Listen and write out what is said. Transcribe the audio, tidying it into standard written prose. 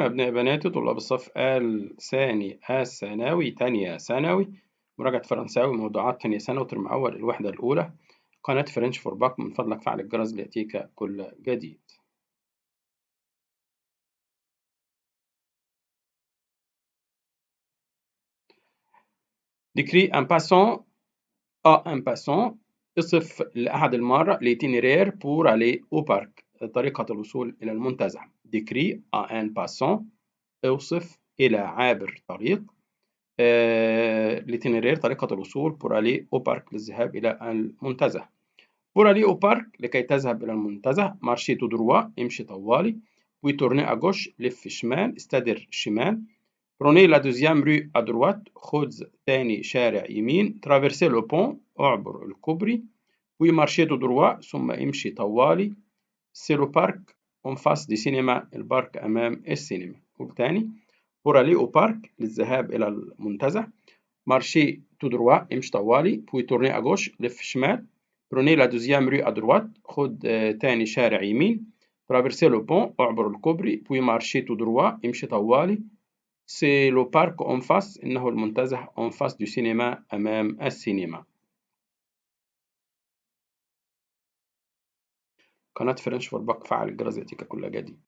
الرحيم. أبناء بناتي طلاب الصف الثاني الثانوي تانية ثانوي، مراجعة فرنساوي، موضوعات تانية ثانوي ترم أول الوحدة الأولى، قناة French for Bac. من فضلك فعل الجرس ليأتيك كل جديد. Décris un passant à un passant، اصف لأحد المارة l'itinéraire pour aller au parc، طريقة الوصول إلى المنتزه. Décris à un passant، اوصف إلى عابر طريق، l'itinéraire طريقة الوصول، pour aller au parc للذهاب إلى المنتزه. Pour aller au parc لكي تذهب إلى المنتزه، marchez tout droit امشي طوالي، puis tournez à gauche لف شمال، استدر شمال، prenez la deuxième rue à droite خذ تاني شارع يمين، traversez le pont اعبر الكوبري، puis marchez tout droit ثم امشي طوالي، c'est le parc en face du cinéma ال parc أمام السينما. وتاني pour aller au parc للذهاب إلى المنتزه، marchez tout droit امشي طوالي، puis tournez à gauche لف شمال، prenez la deuxième rue à droite خد تاني شارع يمين، traversez le pont اعبر الكوبري، puis marchez tout droit امشي طوالي، c'est le parc en face إنه المنتزه، en face du cinéma أمام السينما. قناة French for Bac، فعل الجرس يأتيك كل جديد.